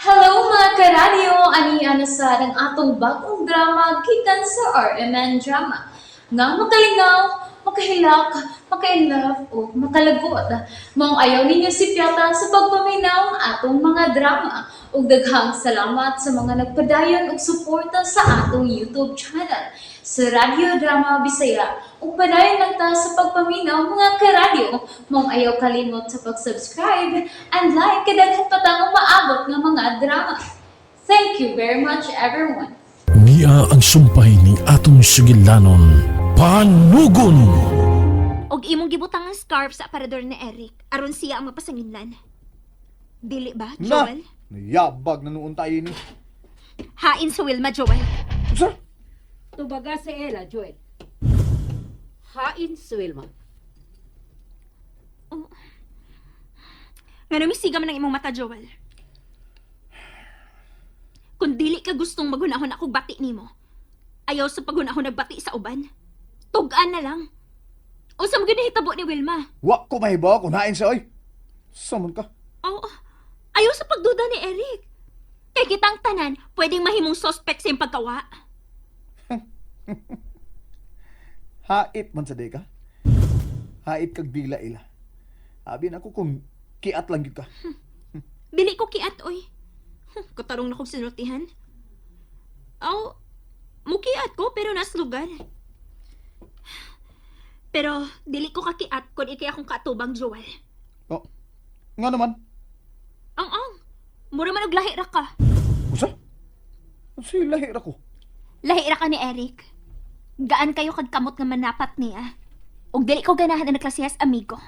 Hello, mga karadyo! Ani na sa ang atong bagong drama gikan sa RMN Drama nga makalingaw, makahilak, maka-inlove o makalagot. Maong ayaw ninyo sipyata sa pagpaminaw ang atong mga drama. Ug daghang salamat sa mga nagpadayon og suporta sa atong YouTube channel sa Radyo Drama Bisaya. Ug padayon lang ta sa pagpaminaw, mga karadyo. Maong ayaw kalimot sa pag-subscribe and like kay daghan pa tang umaabot nga mga drama. Thank you very much, everyone. Niya ang sumpay ni atong sugilanon. Panugon! Og imong gibutang ang scarf sa aparador ni Eric aron siya ang mapasanginlan. Dili ba, Na! Joel? Niyabag na noon tayo ni. Hain sa Wilma, Joel. Sir? Tubaga sa ela, Joel. Hain si Wilma. Nga numisiga man ang imong mata, Joel. Kung dili ka gustong magunahon ako bati nimo, ayaw sa pagunahon nagbati sa uban. Tugan na lang. O sa mga nahitabo ni Wilma. Wa ko mahibaw kung hain siya, oy. Samon ka. Oo, ayaw sa pagduda ni Eric. Kay kitang tanan, pwedeng mahimong suspect sa iyong pagkawa. Hait man sa ka. Hait kag dila ila. Abi na ako kung kiat lang gyud ka. Dili ko kiat, oy. Katarong na kong sinultihan. Aw, mukiat ko pero nas lugar. Pero dili ko kakiat kung ikay akong kaatubang, Joel. Oh. Nga naman. Ang ang, mura man og lahi ra ka. Usa? Si lahi ra ko. Lahi ra ka ni Eric. Gaan kayo kag kamot nga manapat niya. Ug dili ko ganahan ang nagklasehas amigo.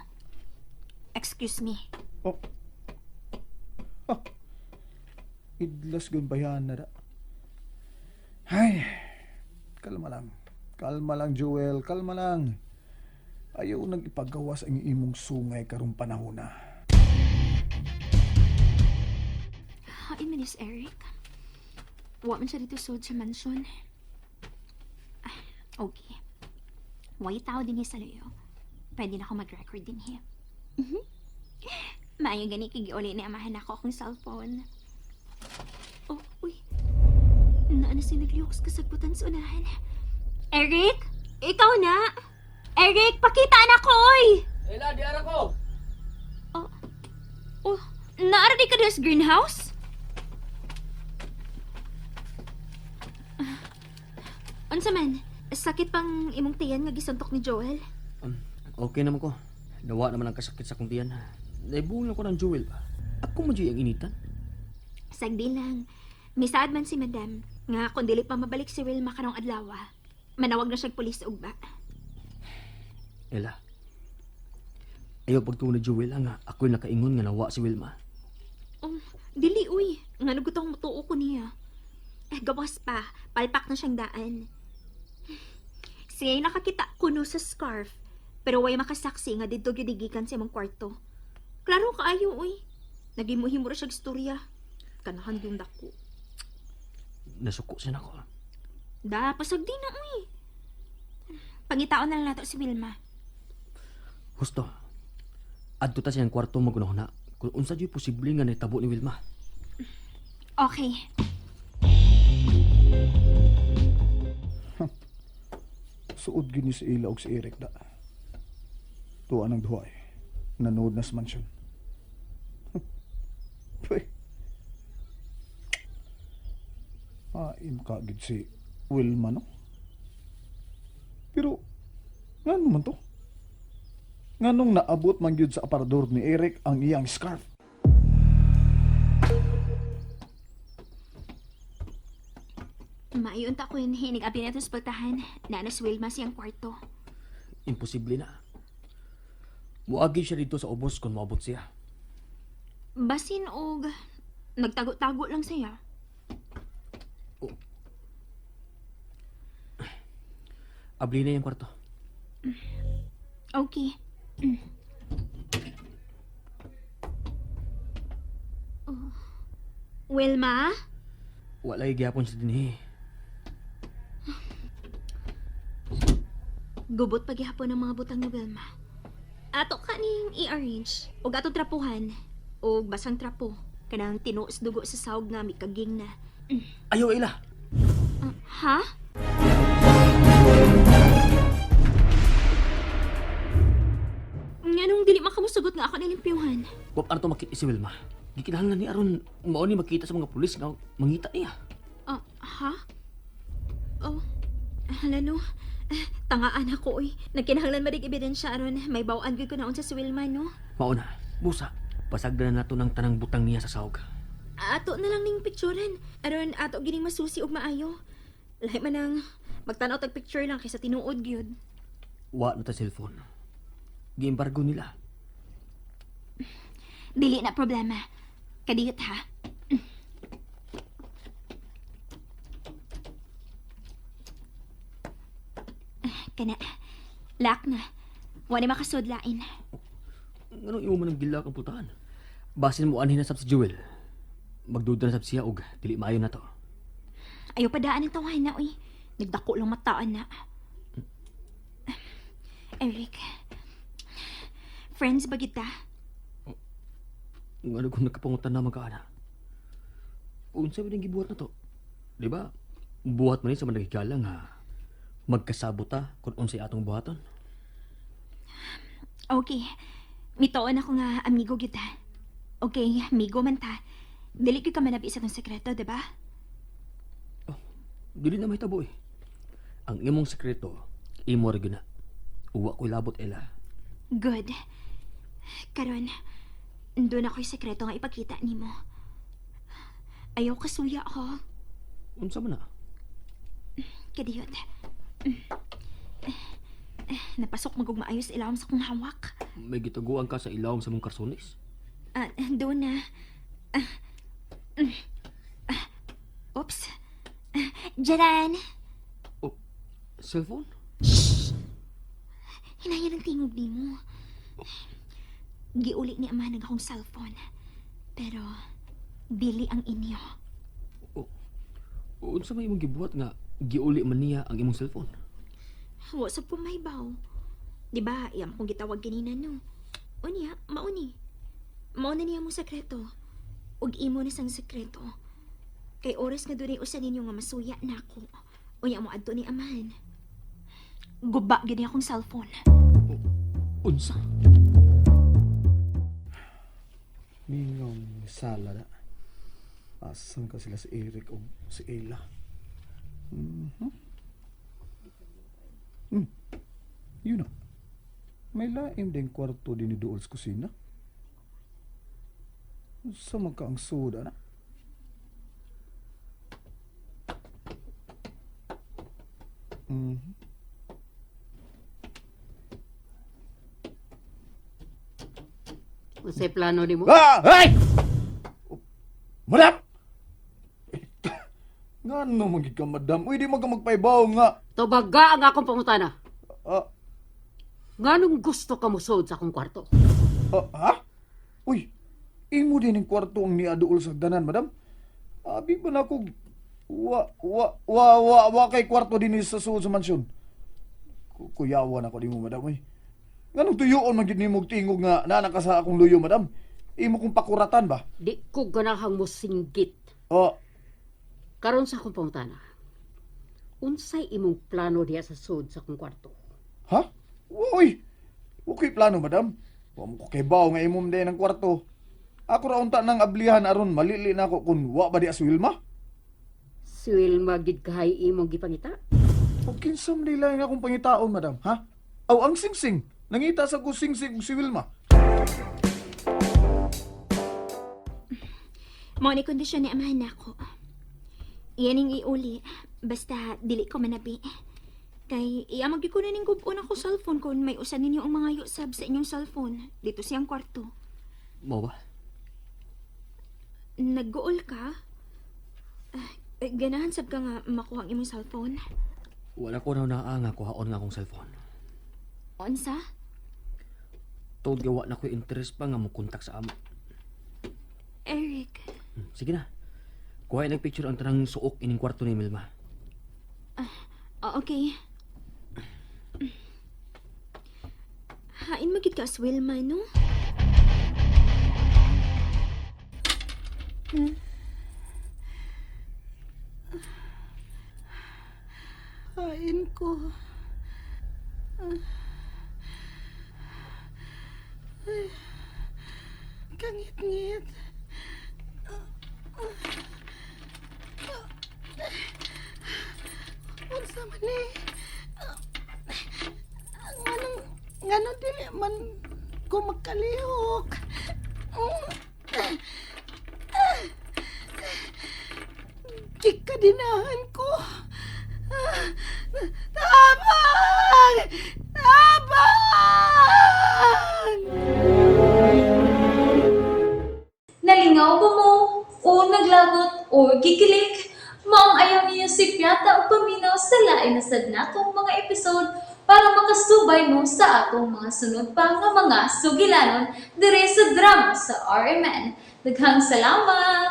Excuse me. Oh. Ah. Idlas gyud bayan na da. Ay. Kalma lang. Kalma lang, Joel. Kalma lang. Ayaw nang ipagawas ang imong sungay karong panahon na. Hi, Miss Eric. Wa man siya dito sud sa mansion. Ah, okay. Way tao din sa layo. Pwede na ako mag-record din here. Maayo gani kay giuli ni amahan ako akong cellphone. Oh, uy. Naana si nagliyok sa kasagputan sa unahan. Eric! Ikaw na! Eric, pakita na ko, oy! Ela, di ara ko. Oh, oh, naara di ka diri sa greenhouse? Ah, unsa man? Sakit pang imong tiyan nga gisuntok ni Joel? Okay naman ko. Nawa naman ang kasakit sa kong tiyan. Naibulong ko ng Jewel. Ako mo ang initan. Sagdi lang. Misaad man si Madam nga kung dili pa mabalik si Wilma karong adlaw, manawag na siyang pulis ugba. Ela. Ayaw pagtuo ni Jewel nga ako'y nakaingon nga nawa si Wilma. Oh, dili uy. Nga nagutong mutuo ko niya. Eh, gawas pa. Palpak na siyang daan. Siya'y nakakita kuno sa scarf. Pero way makasaksi nga didto gyud gikan sa imong kwarto. Klaro kaayo uy. Nagimuhimo ra siyag istorya. Kanahan yung dako. Nasuko siya nako. Da, pasagdi na uy. Pangitaon na lang nato si Wilma. Husto. Adto ta siyang kwarto magunahuna. Kung unsa jud posible nga nahitabo ni Wilma. Okay. Suod gyud ni si Ila og si Eric da. Tuwa ng duha eh. Nanood na sa mansion. Pweh. Aim ka gid si Wilma, no? Pero, nga naman to? Nga nung naabot man gyud sa aparador ni Eric ang iyang scarf. Maayon ta ko yun, hinig-abi na ito sa pagtahan. Naana si Wilma siyang kwarto. Imposible na. Muagi siya dito sa ubos kung moabot siya. Basin og nagtago-tago lang siya. Abli na yung kwarto. Okay. Oh. Wilma? Walay gyapon siya dinhi. Gubot paghihapon ang mga butang ni Wilma. Ato ka ning i-arrange. Og ato trapuhan. Og basang trapo. Kanang tinuos dugo sa sahog nga mikaging na. Ayaw, Ella. Ah, ha? Nganong dili makamusugot nga ako nilimpyuhan? Wap ano to makita si Wilma. Gikinahanglan ni aron mao ni makita sa mga pulis nga mangita niya. Ah, ha? Oh, hala no. Ah, tangaan ako oy. Nagkinahanglan marig ebidensya aron may bawaan gyud ko naon sa si Wilma no. Mao na. Busa, pasagdan na nato ng tanang butang niya sa sahog. Ato na lang ning picturean. Aron ato gining masusi og maayo. Lahi man ang magtan-aw tag picture lang kaysa tinuod gyud. Wa na ta cellphone. Giembargo nila. Dili na problema. Kadiyot ha. Kana. Lak na. Wa ni makasudlain. Nganong imo man ang gilak ang putahan? Basin mo anhin na sab si Jewel. Magduda na sab siya og dili maayo na to. Ayaw pa daan ang tawahan na, uy. Nagdako lang mataan na. Eric, friends ba kita? Ngano kung nagkapangutan na magkaana? Unsa ba ning gibuhat na to? Di ba? Buhat man ni sa managigala nga magkasabot ta kung unsay atong buhaton. Okay. Mituon ako nga amigo kita. Okay, amigo man ta. Dili gyud ka manabi sa tong sekreto, di ba? Dili na mahitabo eh. Ang imong sekreto, imo ra gyud na. Uwa ko'y labot, Ella. Good. Karon, doon ako'y sekreto nga ipakita nimo. Ayaw kasuya ko. Unsa man na? Kadiyot. Napasok magug maayos ilawom sa kong hawak. May gitaguan ka sa ilawom sa mong karsones. Ah, doon na. Ah, mm. Ah, oops. Ah, Jaran! Oh, cellphone? Hinayan ang tingog ni mo. Giuli ni ama ng akong cellphone. Pero, dili ang inyo. Unsa may imong gibuhat nga giuli man niya ang imong cellphone? Wa sa pumaybaw. Di ba, iyam kong gitawag ganina no. Unya, mauni. Mauna niya mo sekreto. Ug imo na sang sekreto. Kay oras nga dunay usa ninyo nga masuya nako. Unya mo adto ni amahan. Guba gid akong cellphone. Unsa? Mingong sala na. Asan ka sila si Eric o si Ella? Mhm. Yun na. May laim din kwarto din ni Duol sa kusina. Sa magka ang soda na. Mhm. Unsay plano nimo? Ah! Ay! Madam! Nga no, magig ka, madam. Uy, di mo ka magpaibaw nga. Tubaga ang akong pangutana. Ah, Nganong gusto ka mosod sa akong kwarto? ah, ha? Uy, imo din ang kwarto ang niaduol sa danan, madam. Abi ba na ako, wa, wa, wa, wa, wa kay kwarto din sa suod sa mansyon. Kuyawan ako di mo, madam. Uy, nganong tuyoon man gid nimo og tingog nga naa ka sa akong luyo, madam? Imo kong pakuratan ba? Di ko ganahang mosinggit. Oh, Karon sa akong pangutana. Unsay imong plano diha sa sud sa akong kwarto? Ha? Uy! Okay plano, madam. Wa mo ko kay baw nga imong din ang kwarto. Ako ra unta nang ablihan aron malili na ako kun wa ba di as Wilma. Si Wilma gid kahay imong gipangita? O kinsa man nila nga akong pangitaon, madam, ha? Aw ang singsing. Nangita sa ko singsing ug si Wilma. Mao ni kondisyon ni amahan nako. Iyan ang iuli, basta dili ko manabi. Kay iya magyud ko na ning gub-on ako cellphone kung may usa ninyo ang mga yusab sa inyong cellphone dito siyang kwarto. Mao ba? Nagguol ka? Ah, eh, ganahan sab ka nga makuha ang imong cellphone. Wala ko na naa nga kuhaon nga akong cellphone. Unsa? Tungod kay wa na ko'y interest pa nga mokontak sa amo. Eric, Sige na. Kuha ng picture ang tanang suok ining kwarto ni Milma. ah, okay. Hain magid ka as Wilma, no? Hain ko. Ay, kangit-ngit. Unsa man ni? Nganong, nganong dili man ko magkalihok? Gikadinahan ko. Tabang! Tabang! Nalingaw ba mo? O naglagot o gikilig? Maong ayaw niyo si Piata o paminaw sa lain na sad natong mga episode para makasubay mo sa atong mga sunod pa nga mga sugilanon dire sa drama sa RMN. Daghang salamat!